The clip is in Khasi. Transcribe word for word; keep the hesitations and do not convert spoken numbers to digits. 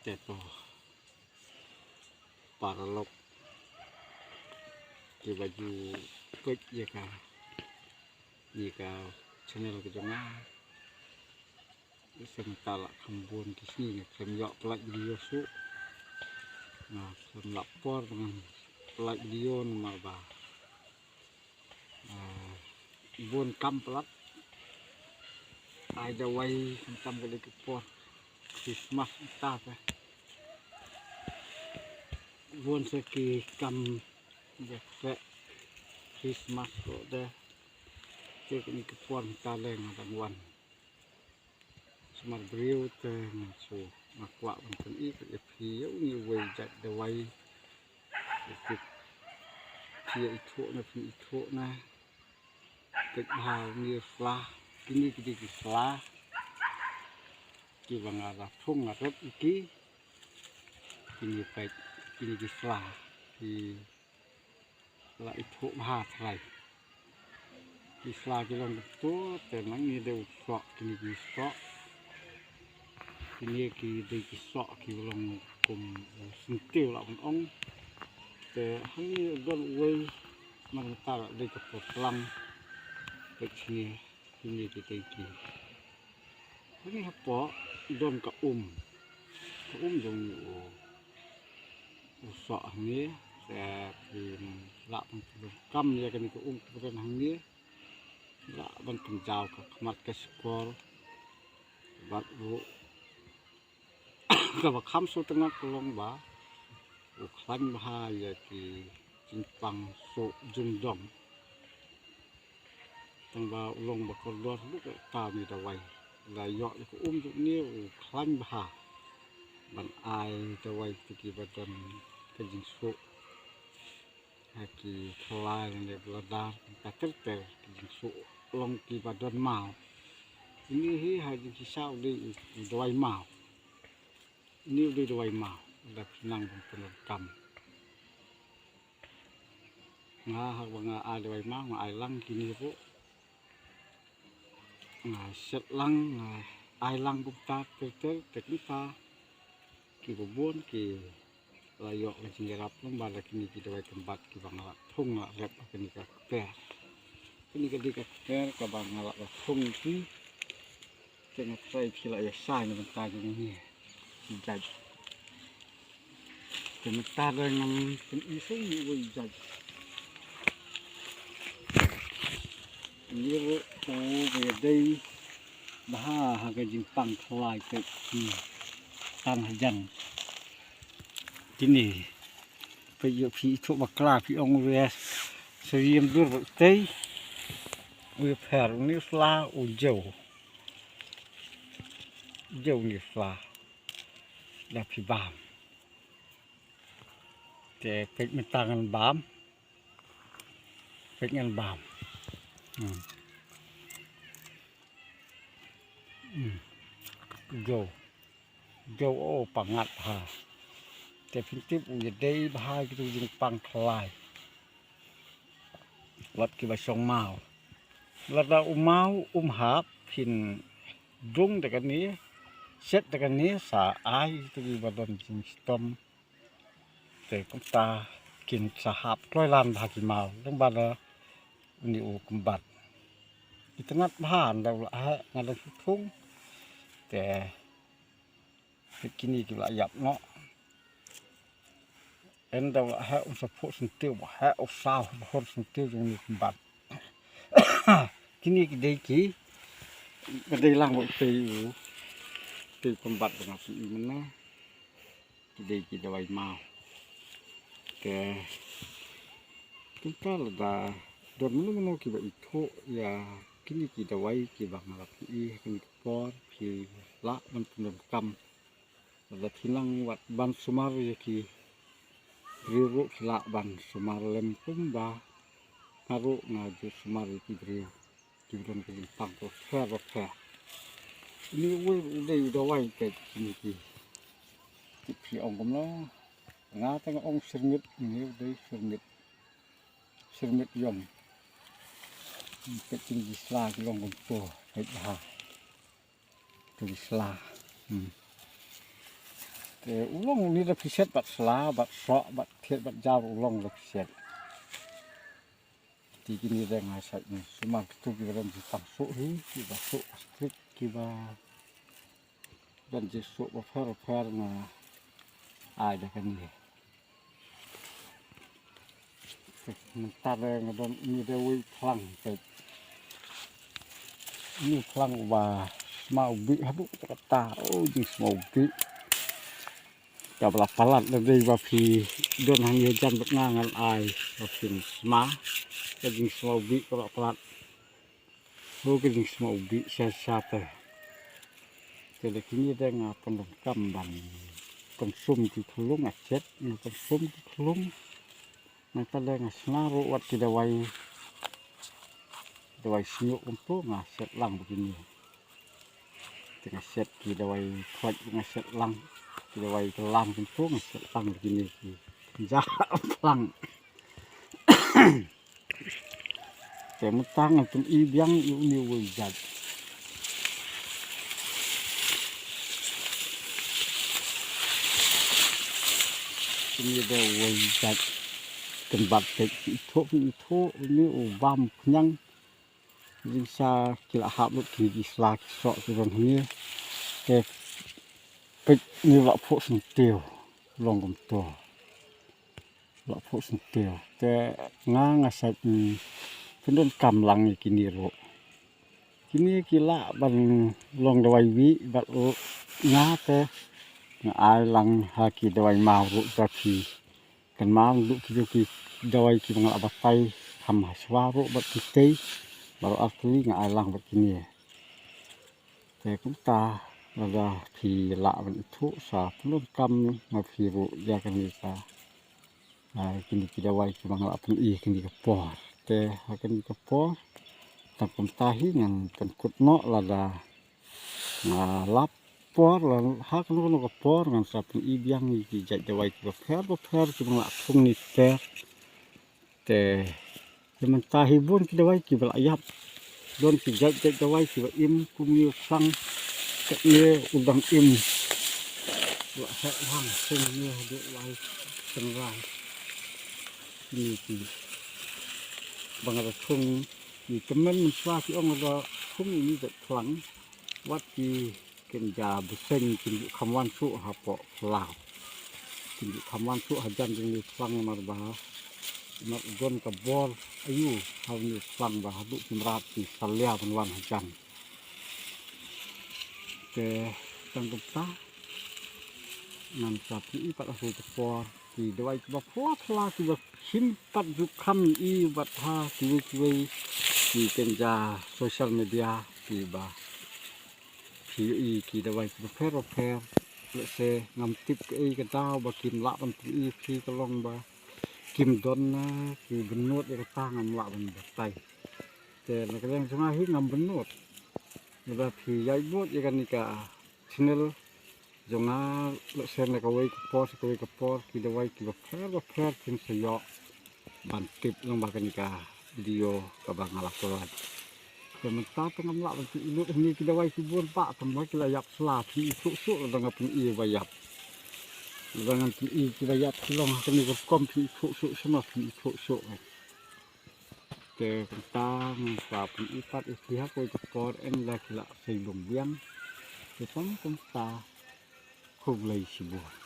Te to, para lok kiba ju peit ïa ka, ïa ka channel ka jong nga. Sngewthuh la kham bun ki sngi nga khlem ïoh pynlait video shuh. Nga khlem lah por ban pynlait video namar ba, ah, bun kam palat. Ai dawai khamtam ka dei ka por Christmas mynta te. Bun sa ki kam ïa ka Christmas ruh te. Te kane ka por mynta lei nga dang wan sumar briew te nga shu, nga kwah ban pyni ïa phi ïa une uwei jait dawai. Ïa phi, phi ïa ithuh na, phi ithuh na. Peit bha une u sla, kine ki dei ki sla kiba nga la thung nga rep ïa ki. Kine peit, kine ki sla ki la ithuh bha trai. Ki sla ki long kumto te nangne dei u soh, kine ki soh. Kine ki dei ki soh ki long kum u syntiew lah ban ong. Te hangne don uwei man mynta dei ka por slang. Peit shane, kine ki dei ki. Hangne hapoh don ka um. Ka um jong une u, u soh hangne. Te phi lah ban pyndonkam ïa kane ka um kaba don hangne. Lah ban pynjaw ka khmat ka shkor. Bad ruh kaba kham sngewtynnat ka long ba u khlaiñ bha ïa ki jingpang suh jingdom. Tang ba u long ba kordor ruh ka ta une dawai. La ïoh ïa ka um jong une u khlaiñ bha ban ai dawai ïa kiba don ka jingsuh ha ki khlai ne bladar, ka ter ter ki jingsuh long kiba don maw. Une hi ha jingshisha u dei u dawai maw. Une u dei dawai maw, lada phi nang ban pyndonkam. Nga haba nga ai dawai maw nga ai lang kine ruh. Nga set lang, nga ai lang kumta ter ter, te kumta kiba bun ki la ïoh ka jingïarap lang ba la kine ki dawai kynbat kiba nga la thung nga la rep ha kane ka kper. Kane ka dei ka kper kaba nga la thung ki. Te nga trai phi la ïa shai na bynta jong ngi. Judge. Te mynta dang ngan pyni shuh ïa u judge. Ngi ruh u ba ïadei bha ha ka jingpang khlai ka ki tang hajan. Kine phi ïoh phi ithuh bakla phi ong u ïa syriem dur ba tei. U ïa pher u ni u sla u jew. Jew ni u sla. Da phi bam. Te peit mynta ngan bam. Peit ngan bam. Hmm. Hmm. Jew. Jew o pangat ha. Te phin tip u ïadei bha kitu jingpang khlai. Wat kiba shong maw. Lada u maw um hap phin dung da kane, set da kane sa ai kitu kiba don jingshitom. Te kumta kin sa hap kloi lan bha ki maw. Dang ba da uni u kymbat. Itynnat bha nda u la heh nga dang shu thung. Te Te kine ki la ïap noh. Ynda u la heh un sa phuh syntiew, ba heh u saw ba hur syntiew jong ngi kymbat. Kine ki dei ki, ba dei lang ba u tei u, tei kymbat ba nga shu ïohi mynne. Ki dei ki dawai maw. Te kumta lada don mano mano kiba ithuh ïa kine ki dawai kiba nga la pyni ha kine ki por, phi lah ban pyndonkam. Lada phi nang wat ban sumar ïa ki briew ruh phi lah ban sumar lem kumba nga ruh nga ju sumar ïa ki briew. Ki don ka jingpang bapher bapher. Une uwei u dei u dawai peit kine ki. Ki phi ong kumno. Nga te nga ong syrmit, une u dei syrmit. Syrmit ïong. Peit kine ki sla ki long kumto. Peit bha. Ki sla. Hmm. Te u long une da phi set bad sla, bad soh, bad thied, bad jaw u long da phi set. Te kine de nga sait ne sumar kito kiba don jingpang soh hi, kiba soh street, kiba don jingsoh bapher bapher nga ai da kane. Mynta de nga don une de wei phlang te. Une phlang uba sma u bih haduh katta katta. O jingsma u bih. Kaba la palat da dei ba phi don hangne hajan bad nga ngan ai ba phin sma. Ka jingsma u bih kaba la palat. Ho ka jingsma u bih sha sha te. Te da kine de nga pyndonkam ban kynsum ki khunlung, nga set nga kynsum ki khunlung. Nangta de nga sna ruh wat ki dawai, dawai sniuh kumto nga set lang ba kine. Te nga set ki dawai khoit nga set lang, ki dawai kyllon kumto nga set lang ba kine ki. Jah lang. Te mynta ngan pyni biang ïa une uwei jait. Une de uwei jait. Kynbat te ki ithuh ki ithuh une u bam khñiang. Jingsa ki la hap lut ki ki sla ki soh ki bam hangne. Te peit une u la phuh syntiew long kumto. La phuh syntiew. Te nga nga sait, mm, pyndonkam lang ïa kine ruh. Kine ki lah ban long dawai wih bad nga te nga ai lang ha ki dawai maw ruh ba phi. Kan maw ruh ki ju ki dawai kiba nga lah batai kham ha shuwa ruh bad ki tei. Baroh artylli nga ai lang bad kine. Te kumta lada phi lah ban ithuh sa pyndonkam ma phi ruh ïa kane ka, ah, kine ki dawai kiba nga lah pyni kane ka por. Te ha kane ka por tang kumta hi ngan pynkut noh lada nga lap por la ha kano kano ka por ngan sa pyni biang ïa ki jait dawai kiba pher bapher kiba nga lah thung ne ter. Te, te mynta hi bun ki dawai kiba la ïap. Don ki jait jait dawai kiba im kum ïa u phlang. Katne u dang im. La heh lang kum ïa haduh lai tynrai. Kine ki ba nga da thung ïa tymmen mynshuwa ki ong da thung ïa une jait phlang. Wat ki Kin ja bseiñ kin ju kham wan shuh hapoh phyllaw. Kin ju kham wan shuh hajan jong une u phlang namar ba mar u don ka bor aïu ha une u phlang ba haduh ki mrad ki salia ban wan hajan. Te tang kumta ngan sa pyni pat ha kawei ka por ki dawai kiba phla phla kiba shim pat ju kham ïa i bad ha kiwei kiwei ki kynja social media kiba Phi ïohi ki dawai kiba pher ba pher. Lehse ngam tip kaei ka daw ba kim lah ban pyni ïa phi ka long ba kim don na ki bynnud ïa kata ngam lah ban batai. Te na ka liang jong nga hi ngam bynnud. Lada phi ïaid bud ïa kane ka channel jong nga lehse na kawei ka por sha kawei ka por ki dawai kiba pher ba pher phin sa ïoh ban tip lyngba kane ka video kaba nga la upload. Te mynta te ngam lah ban pyni lut hangne ki dawai ki bun ba tang ba ki la ïap sla phi ithuh shuh lada nga pyni ba ïap. Lada ngan pyni ki ba ïap ki long ha kane ka rukom phi ithuh shuh shano phi ithuh shuh. Te kumta ngan sa pyni pat ïa phi ha kawei ka por ynda ki la sei lum biang. Te tang kumta khublei shibun.